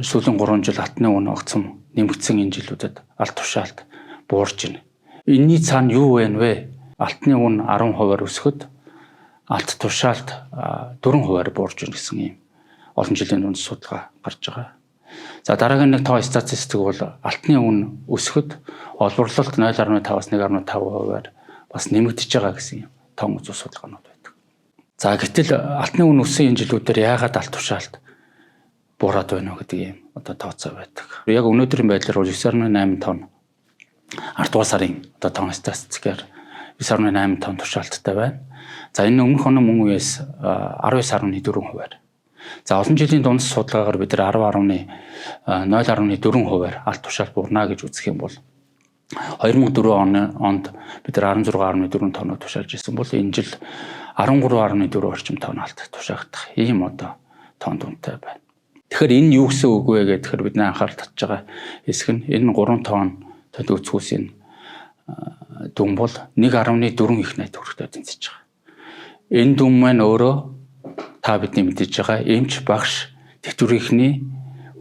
Сүүлийн 3 жил алтны үн огцом нэмэгдсэн энэ жилүүдэд алт тушаалт буурж байна. Энийний цаана юу байна вэ? Алтны үн 10%-аар өсөхөд алт тушаалт 4%-аар буурж байна гэсэн ийм олон жилийн дунд судалгаа гарч байгаа. За, дараагийн нэг тоо статистик бол алтны үн өсөхөд олборлолт 0.5-аас 1.5%-аар бас нэмэгдэж байгаа гэсэн юм тоон үзүү судалгаанууд байдаг. За, гэтэл алтны үн өссөн энэ жилүүдээр яагаад алт тушаалт буураад байна уу гэдэг ийм одоо тооцоо байдаг. Яг өнөөдрийн байдлаар бол 9.8 тонн, 10 дугаар сарын одоо тоон статистикээр 9.8 тонн тушаалттай байна. За, энэ өмнөх оны мөн үеэс 19.4%-аар. За, олон жилийн дунд судалгаагаар бид нар 10.0.4%-аар алт тушаал буурна гэж үзэх юм бол 2004 онд бид нар 16.4 тонн тушаалж исэн бол энэ жил 13.4 орчим тонн алт тушаагдах ийм одоо тон дүнтэй байна. Тэгэхээр энэ юу гэсэн үг вэ гэхээр бидний анхаарал татж байгаа хэсэг нь энэ 3 тонн төлөвцгөөсийн дүн бол 1.4 их найт төгрөгтэй тэнцэж байгаа. Энэ дүн маань өөрөө та бидний мэдэж байгаа эмч, багш, тэтгэврийнхний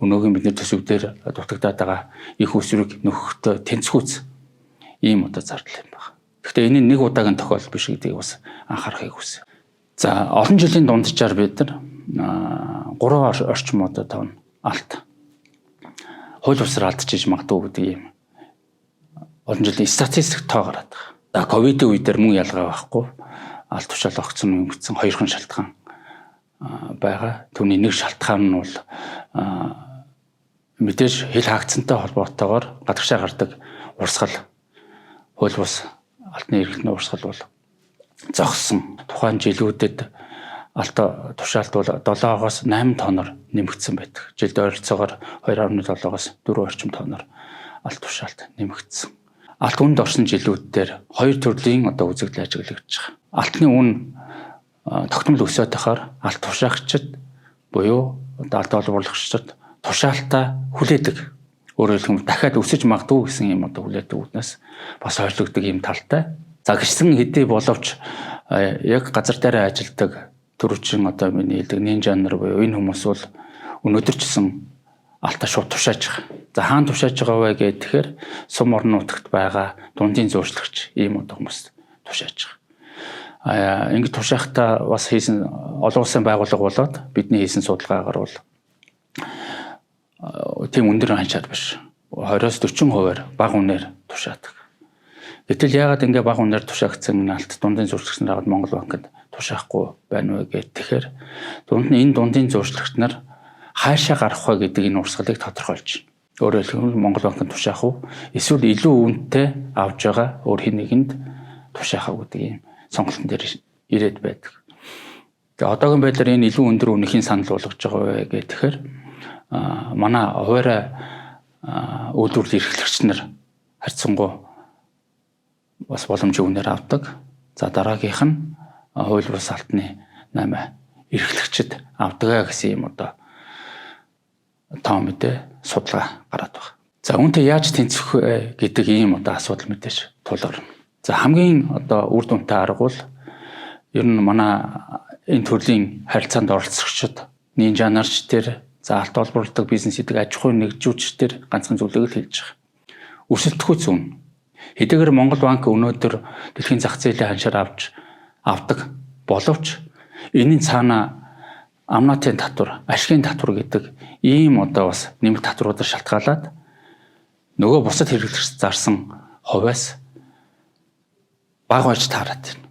өнөөгийн бидний төсөв дээр дутагдаад байгаа их усрыг нөхөхтэй тэнцвүүц ийм одоо зардал юм байна. Гэхдээ энэ нэг удаагийн тохиолдол биш гэдгийг бас анхаарахыг хүсье. За, олон жилийн дунджаар бид нар 3 орчим одоо тонн алт хууль бусаар алдчихж магадгүй гэдэг ийм олон жилийн статистик тоо гараад байгаа. За, ковидын үе дээр мөн ялгаа байхгүй алт тушаал огцон нэмэгдсэн хоёрхан шалтгаан байгаа. Түүний нэг шалтгаан нь бол мэдээж хил хаагдсантай холбоотойгоор гадагшаа гардаг урсгал, хууль бус алтны эргэлтний урсгал бол зогссон. Тухайн жилүүдэд алт тушаалт бол 7-оос 8 тонноор нэмэгдсэн байдаг. Жилд ойролцоогоор 2.7-оос 4 орчим тонноор алт тушаалт нэмэгдсэн. Алт үнэд орсон жилүүд дээр хоёр төрлийн одоо үзэгдэл ажиглагдаж байгаа. Алтны үн тогтмол өсөөд байхаар алт тушаагчид буюу одоо алт олборлогчдод тушаалтаа хүлээдэг. Өөрөөр хэлбэл, дахиад өсөж магадгүй гэсэн юм одоо хүлээдэг үүднээс бас хойшлогддог юм талтай. За, гисэн хэдий боловч яг газар дээр ажилладаг төрүүчин одоо миний хэлдэг нинжа нар буюу энэ хүмүүс бол өнөөдөр ч гэсэн алтаа шууд тушааж байгаа. За, хаана тушааж байгаа вэ гэхээр сум орон нутагт байгаа дундын зуурчлагч ийм одоо хүмүүс тушааж байгаа. А ингэж тушаахтаа бас хийсэн олон улсын байгууллага болоод бидний хийсэн судалгаагаар бол тийм өндөр ханшаар биш. 20-оос 40%-аар бага үнээр тушаадаг. Гэтэл яагаад ингэ бага үнээр тушаагдсан энэ алт дундын зуршлагч нар аваад Монгол банкнд тушаахгүй байна вэ гэхээр тэгэхээр дунд нь энэ дундын зуршлагч нар хаашаа гарах вэ гэдэг энэ урсгалыг тодорхойлж байна. Өөрөөр хэлбэл, Монгол банкнд тушаах уу эсвэл илүү үнэтэй авж байгаа өөр хэн нэгэнд тушаах уу гэдэг ийм сонголтын дээр ирээд байдаг. Тэгээ одоогийн байдлаар энэ илүү өндөр үнэхийн санал болгож байгаа вэ гэхээр манай хуваарай үйлдвэрлэл эрхлэгч нар харьцангуй бас боломжийн үнээр авдаг. За, дараагийнх нь хууль бус алтны 8 эрхлэгчид авдаг гэсэн юм одоо тоо мэдээ судалгаа гараад байна. За, үүнтэй яаж тэнцэх вэ гэдэг ийм одоо асуудал мэдээж тулгарна. За, хамгийн одоо үр дүнтэй арга бол ер нь манай энэ төрлийн харилцаанд оролцогчид, нинжа нарч тэр, за, алт олборлодог бизнес хийдэг аж ахуйн нэгжүүч тэр ганцхан зүйлийг л хэлж байгаа. Өрсөлдөхүйц үн. Хэдийгээр Монгол банк өнөөдөр дэлхийн зах зээлийн ханшаар авдаг боловч энэний цаана амнаатын татвар, ашигын татвар гэдэг ийм одоо бас нэмэлт татваруудаар шалтгаалаад нөгөө бусад хэрэглэгч зарсан хувиас бага байж таарад байна.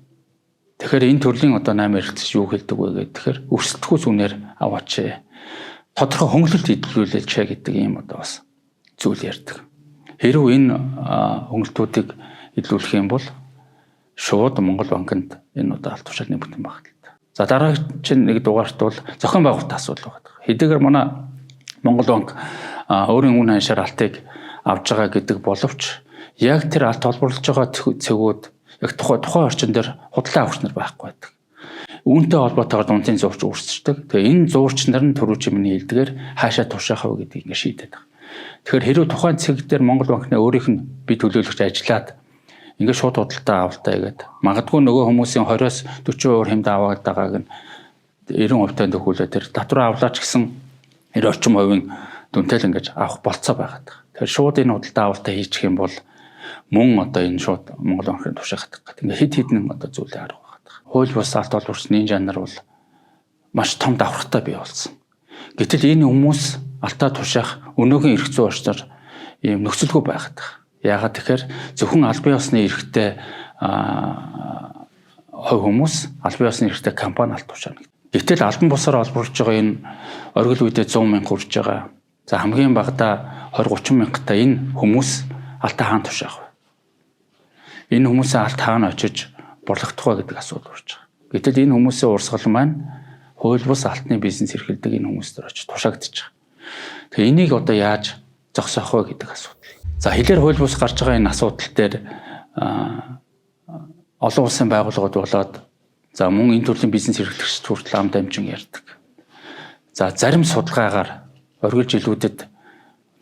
Тэгэхээр энэ төрлийн одоо 8 эрхлэгч юу хэлдэг вэ гэхээр өрсөлдөхүйц үнээр аваач. Тодорхой хөнгөлөлт идлүүлээч гэдэг ийм одоо бас зүйл ярьдаг. Хэрвээ энэ хөнгөлтүүдийг илүүлэх юм бол шууд Монгол банкнд энэ удаа алт тушаал нэмэгдэн баг. За, дараагийн чинь нэг дугаарт бол зохион байгуулалтын асуудал байна. Хэдийгээр манай Монгол банк өөрийн үн ханшаар алтыг авж байгаа гэдэг боловч яг тэр алт холборлож байгаа цэгүүд яг тухайн орчин дээр худалдаа авагч нар байхгүй байдаг. Үүнтэй холбоотойгоор дундын зуурч үүсчдэг. Тэгээ энэ зуурч нар нь түрүүчийн миний хэлдгээр хаашаа тушаах вэ гэдгийг ингэ шийдэд байгаа. Тэгэхээр хэрвээ тухайн цэг дээр Монгол банкны өөрийнх нь би төлөөлөгч ажиллаад ингээд шууд худалдаа авалтаа гэдэг. Магадгүй нөгөө хүмүүсийн 20-оос 40% хэмдэ аваад байгааг нь 90% таа төхүүлээ тэр татвар авлаач гэсэн 90 орчим хувийн дүнтэй л ингэж авах болцоо байгаад байгаа. Тэгэхээр шууд энэ худалдаа авалтаа хийчих юм бол мөн одоо энэ шууд Монгол банкны тушаах гэдэг. Ингээ хэд хэдэн одоо зүйлийн арга байгаад байгаа. Хууль бус алт олборлогчны энэ жанр бол маш том давхартай бий болсон. Гэтэл энэ хүмүүс алтаа тушаах өнөөгийн эрх зүйн орчноор ийм нөхцөлгүй байгаад байгаа. Яагаад тэгэхээр зөвхөн албан ёсны эрхтэй хувь хүмүүс, албан ёсны эрхтэй компани алт тушаана. Гэтэл албан бусаар олборлож байгаа энэ оргил үедээ 100 мянга хүрж байгаа. За хамгийн багадаа 20 30 мянгата энэ хүмүүс алтаа хаана тушаах вэ? Энэ хүмүүсээ алт хаана очиж бурлагдах вэ гэдэг асуудал урж байгаа. Гэтэл энэ хүмүүсийн урсгал маань хууль бус алтны бизнес эрхэлдэг энэ хүмүүс төр очиж тушаагдчих. Тэгээ энийг одоо яаж зогсоох вэ гэдэг асуудал. За хилээр хууль бус гарч байгаа энэ асуудал дээр олон улсын байгууллагууд болоод за мөн энэ төрлийн бизнес эрхлэгчид хүртэл ам дамжин ярьдаг. За зарим судалгаагаар оргил жилүүдэд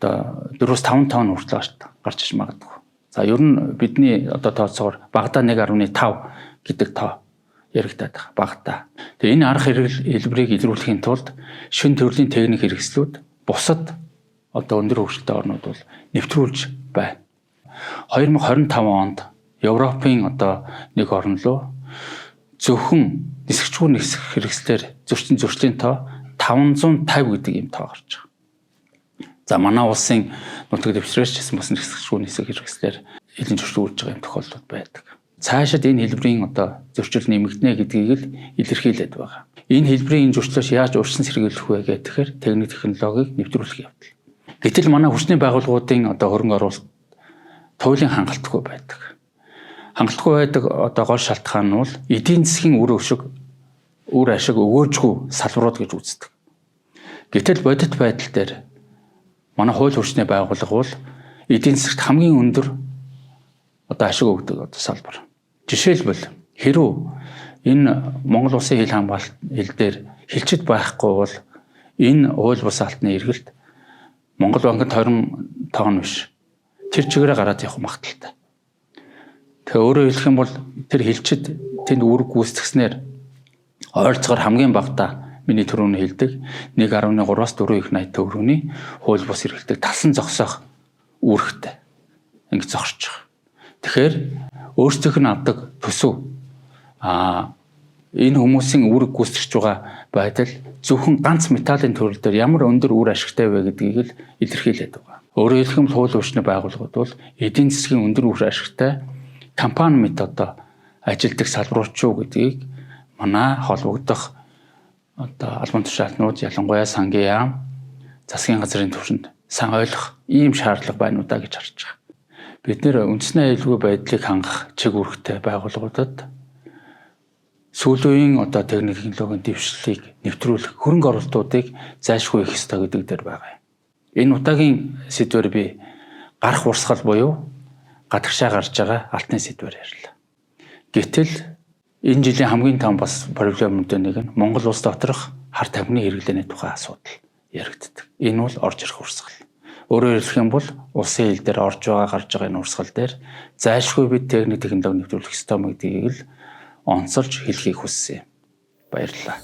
одоо 4-5 тонн хүртэл гарч иж магадгүй. За ер нь бидний одоо тооцоогоор багадаа 1.5 гэдэг тоо яригдаад байгаа багадаа. Тэгээ энэ арга хэлбэрийг илрүүлэхийн тулд шин төрлийн техник хэрэгслүүд бусад одоо өндөр хөгжилтэй орнууд бол нэвтрүүлж байна. 2025 онд Европын одоо нэг орн руу зөвхөн нисгчгүй нисэх хэрэгслээр зөрчин зөрчлийн тоо 550 гэдэг ийм тоо гарч байгаа. За манай улсын нутаг дэвсгэрээс ч гэсэн бас нисгчгүй нисэх хэрэгслээр хилэн зөрчил үүсэж байгаа юм тохиолдлууд байдаг. Цаашид энэ хэлбэрийн одоо зөрчил нэмэгдэнэ гэдгийг л илэрхийлээд байгаа. Энэ хэлбэрийн энэ зөрчлөөс яаж урьдчилан сэргийлэх вэ гэхээр техник технологиг нэвтрүүлэх явдал. Гэтэл манай хүчний байгууллагуудын одоо хөрөнгө оруулалт туйлын хангалтгүй байдаг. Хангалтгүй байдаг одоо гол шалтгаан нь бол эдийн засгийн үр өшөг үр ашиг өгөөжгүй салбарууд гэж үздэг. Гэтэл бодит байдал дээр манай хууль хүчний байгууллага бол эдийн засагт хамгийн өндөр одоо ашиг өгдөг одоо салбар. Жишээлбэл хэрв энэ Монгол улсын хил хамгаалалт хил дээр хилчид байхгүй бол энэ хууль бус алтны эргэлт Монгол банкнд 20 тонн биш. Тэр чигээрээ гараад явах магадaltaй. Тэгээ өөрөөр хэлэх юм бол тэр хилчид тэнд үүрэг гүйцэтгснээр ойролцоогоор хамгийн багадаа миний түрүүний хэлдэг 1.3-аас 4 их 80 төгрөгийн хууль бус эргэлтийг талсан зогсоох үүрэгтэй. Ингэж зогсож байгаа. Тэгэхээр өөрсдийнх нь авдаг төсөв энэ хүмүүсийн үүрэг гүйцэтгэж байгаа байдал зөвхөн ганц металлын төрөл дээр ямар өндөр үр ашигтай вэ гэдгийг л илэрхийлээд байгаа. Өөрөөр хэлэх юм бол хууль хүчний байгууллагууд бол эдийн засгийн өндөр үр ашигтай компани мэт одоо ажилдаг салбарууд ч юу гэдгийг манай холбогдох одоо албан тушаалтнууд ялангуяа сангийн яам засгийн газрын түвшинд сан ойлгох ийм шаардлага байна уу да гэж харж байгаа. Бид нэр үндэсний аюулгүй байдлыг хангах чиг үүрэгтэй байгууллагуудад сүүлийн үеийн одоо техник технологийн дэвшлийг нэвтрүүлэх хөрөнгө оруулалтуудыг зайлшгүй хийх ёстой гэдэг дээр байгаа юм. Энэ удаагийн сэдвээр би гарах урсгал буюу гадагшаа гарч байгаа алтны сэдвээр ярьлаа. Гэтэл энэ жилийн хамгийн том бас проблемүүдийн нэг нь Монгол улс доторх хар тамхины хэрэглээний тухай асуудал яригддаг. Энэ бол орж ирэх урсгал. Өөрөөр хэлэх юм бол улсын хил дээр орж байгаа гарч байгаа энэ урсгал дээр зайлшгүй бид техник технологи нэвтрүүлэх ёстой гэдгийг л онцолж хэлхийг хүссэн юм. Баярлалаа.